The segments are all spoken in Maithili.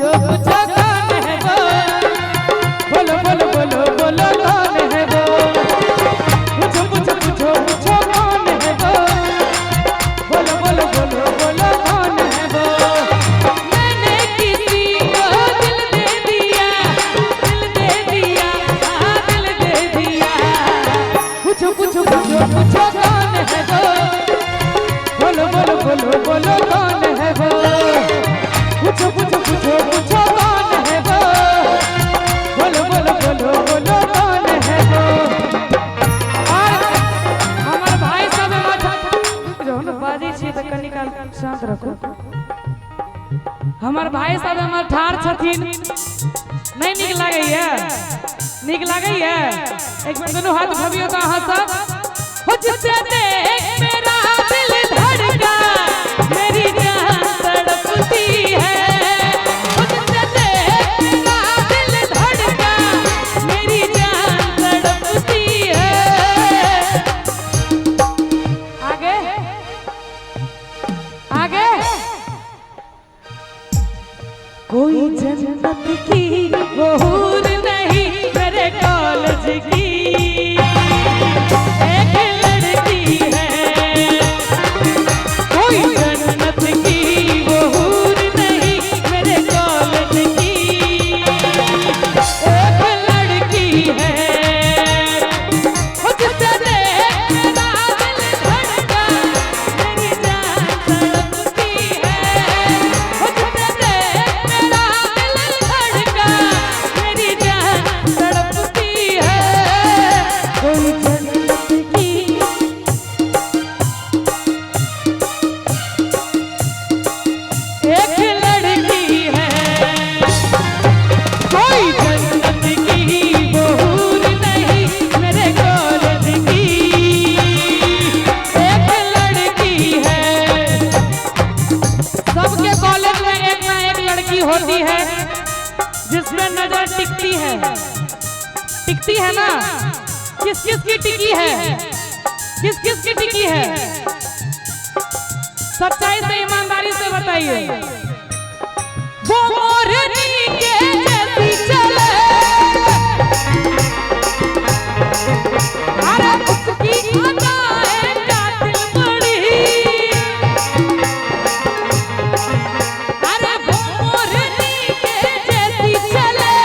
पूछो पूछो कौन है वो, बोलो बोलो बोलो बोलो कौन है वो, पूछो पूछो पूछो पूछो कौन है वो, बोलो बोलो बोलो बोलो कौन है वो। मैंने किसी को दिल दे दिया, दिल दे दिया, हाँ दिल दे दिया। पूछो पूछो पूछो पूछो कौन है वो, बोलो बोलो बोलो बोलो कौन है वो, पूछो पूछो पूछो पूछो कौन है वो, बोलो बोलो बोलो बोलो कौन है वो। और हमर भाई सब जहन बाजै छी तऽ कनी काल शांत रखू। हमर भाई सब हमर ठाढ़ छथिन, नहीं नीक लागैया? नीक लागैया? एक बेर दुनू हाथ उठबियौ तऽ अहाँ सब। हो जिसे देख मेरा दिल धड़का, मेरी जान तड़पती है, हो जिसे देख मेरा दिल धड़का, मेरी जान तड़पती है। आगे आगे कोई जन्नत की वो हूर नहीं मेरे कॉलेज की एक लड़की है, कोई जन्नत की वो हूर नहीं मेरे कॉलेज की एक लड़की है। जिसे देख मेरा दिल धड़का, मेरी जान तड़पती है, जिसे देख मेरा दिल धड़का, मेरी जान तड़पती है। कोई जन्नत की एक लड़की है, कोई जन्नत की वो हूर नहीं मेरे कॉलेज की एक लड़की है। सबके कॉलेज में एक ना एक लड़की होती है जिसमें नजर टिकती है, टिकती है ना? किस किस की टिकी है? किस किस की टिकी है? सच्चाई से ईमानदारी से बताइए। वो मोरनी के जैसी चले, अरे उसकी अदाएं कातिल बड़ी, अरे वो मोरनी के जैसी चले,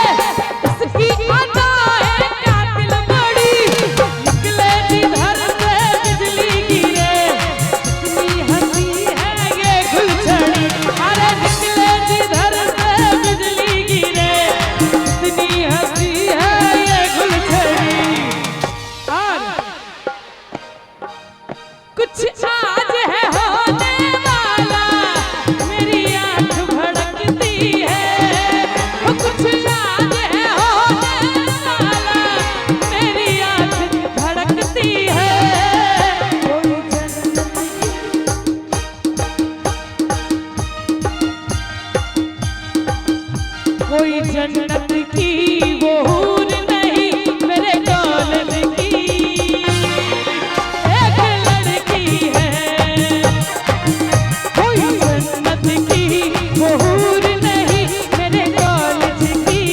उसकी अदाएं कातिल बड़ी, निकले जिधर से बिजली गिरे, इतनी हंसी है ये गुलछड़ी, अरे निकले जिधर से बिजली गिरे, इतनी हंसी है ये गुलछड़ी। और कुछ आज है होने वाला, मेरी आंख भड़कती है, कुछ आज है होने वाला, मेरी आंख धड़कती है। कोई जन्नत की, कोई जन्नत की वो हूर नहीं मेरे कॉलेज की एक लड़की है, कोई जन्नत की वो हूर नहीं मेरे कॉलेज की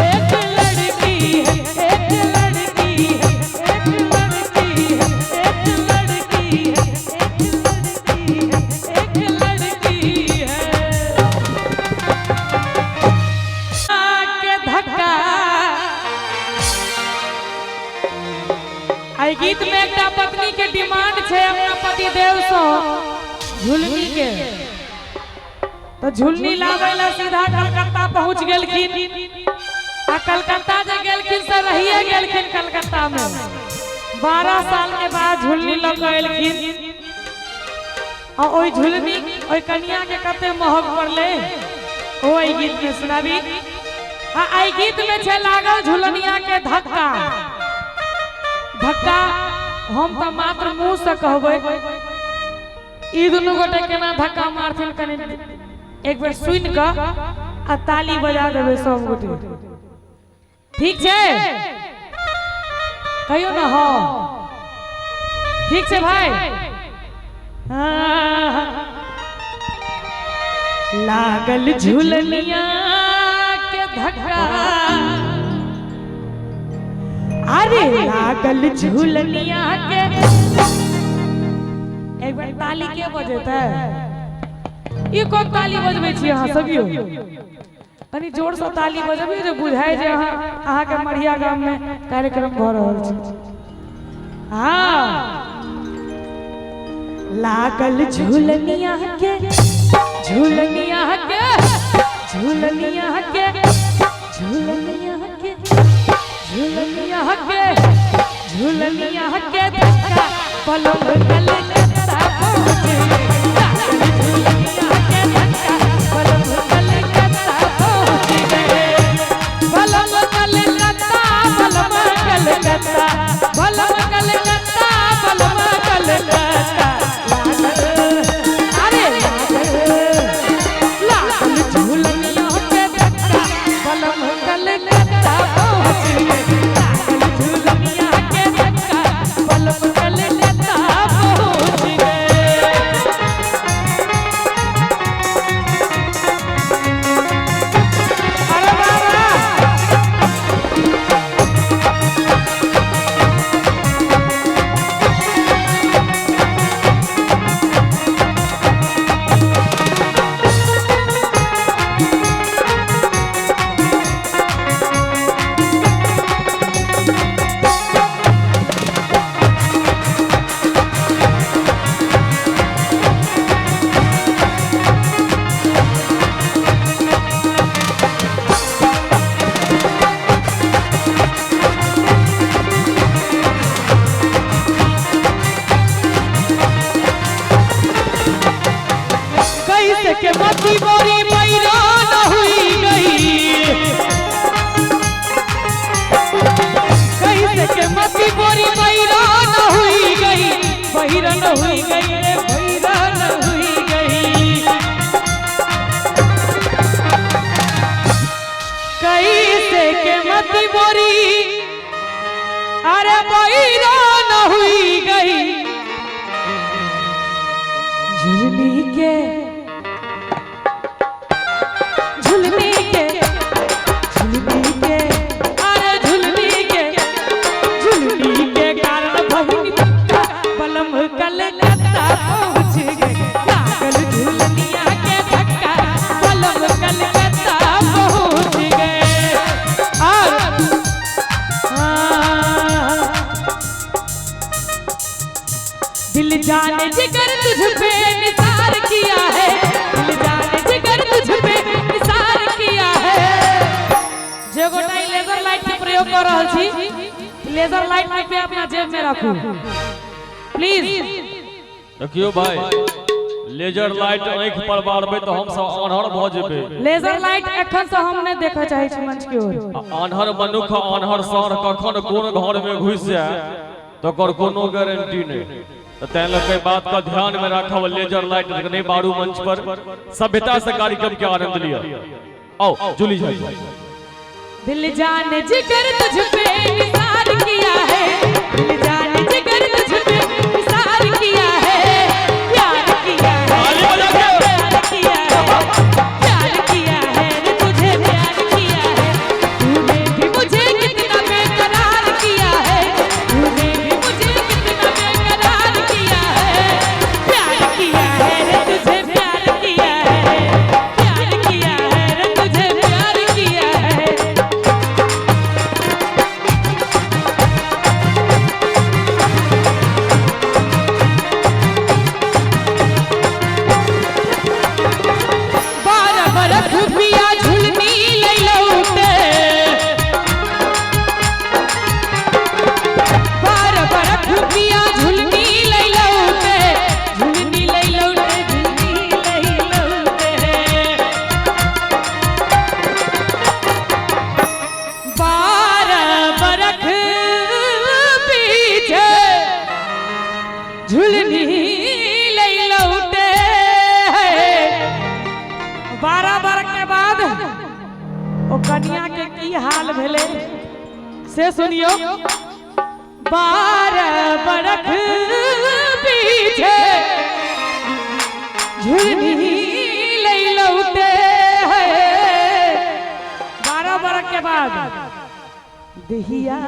एक लड़की है, एक लड़की है, एक लड़की है, एक लड़की है, एक लड़की है, एक लड़की है। के धक्का आई गीत में एकटा पत्नी के डिमांड छै अपना पतिदेव सँ झुलनी के, तो झुलनी लाबै ला सीधा कलकत्ता पहुंच गेलखिन, आ कलकत्ता जे गेलखिन से रहिए गेलखिन कलकत्ता में। 12 साल के बाद झुलनी लऽ कऽ एलखिन, आ ओहि झुलनी ओहि कनिया के कते महग पड़लै ओ एहि गीत में सुनाबी। आ एहि गीत में छै लागल झुलनिया के धक्का, धक्का हम तऽ मात्र मुँह से कहबै, ई दुनू गोटे केना धक्का मारथिन कनि एक बेर सुनि कऽ आ ताली बजा देबै सब गोटे, ठीक छै? कहियौ ने हँ, ठीक छै भाई? हाँ। लागल झूलनिया के धक्का, अरे लागल झूलनिया के। एक बार ताली के बजेतै? ई कोन ताली बजबै छी अहाँ सब यौ? कनी जोर से ताली बजबियौ जे बुझाय जे अहाँ अहाँके मढ़िया गाम में कार्यक्रम भऽ रहल छै। हाँ, लागल झूलनिया के, झूलनिया के, झूलनिया के, झूलनिया के, झूलनिया के, झूलनिया के धक्का, पलंग कलकत्ता पहुँच गए। लागल झूलनिया के धक्का, पलंग कलकत्ता पहुँच गए। पलंग कलकत्ता, पलंग कलकत्ता, पलंग कलकत्ता, पलंग कलकत्ता। लागल, अरे लागल, लागल झूलनिया के धक्का, पलंग कलकत्ता पहुँच गए। लागल झूलनिया के धक्का, पलंग कलकत्ता पहुँच गए। अरे बाबा, कैसे के मती बोरी मैरा न हुई गई, कैसे के मती बोरी मैरा न हुई गई, बहिरा न हुई गई रे, बहिरा न हुई गई। कैसे के मती बोरी अरे बहिरा न हुई गई, झुलनी के, झुलनी के, झुलनी के, अरे झुलनी के, झुलनी के कारण बहिनी धक्का, पलम कलकत्ता पहुँच गए। लागल झुलनिया के धक्का, पलम कलकत्ता पहुँच गए। और हाँ, दिल जाने जिगर तुझ पे निसार किया है, दिल जाने जिगर तुझ पे निसार किया है। जे गोटा ई लेजर लाइट के प्रयोग कर रहल छी, लेजर लाइट कृपया अपना जेब में राखू प्लीज। देखियो भाई, लेजर लाइट आँखि पर मारबै तऽ हम सब आन्हर भऽ जेबै। लेजर लाइट एखन से हम नहि देखऽ चाहै छी मंच के ओर। आ आन्हर मनुख आन्हर साँढ़ कखन कोन घर में घुसि जाय तकर कोनो गारंटी नहि। तऽ तैं लऽ के बात का ध्यान में राखब, लेजर लाइट नहि बारू मंच पर, सभ्यता से कार्यक्रम के आनंद लिअ। आओ जूली जी। दिल जाने जिगर तुझ पे निसार किया है, दिल जाने जिगर तुझ पे निसार किया है, प्यार किया है, ताली बजा के। प्यार किया है, प्यार किया है रे तुझे प्यार किया है, तूने भी मुझे कितना बेकरार किया है, तूने भी मुझे कितना बेकरार किया है, प्यार किया है रे तुझे प्यार किया है, प्यार किया है रे तुझे प्यार किया है। बारह बरस पिया झुलनी लई लौटे, 12 बरस पिया झुलनी लई लौटे, झुलनी लई लौटे, झुलनी लई लौटे। 12 बरख पीछे झुलनी लई लौटे। 12 बरख के बाद ओ कनिया के की हाल भेलै से सुनियो। 12 बरख पीछे झुलनी लई लौटे। बरख के बाद दहिया।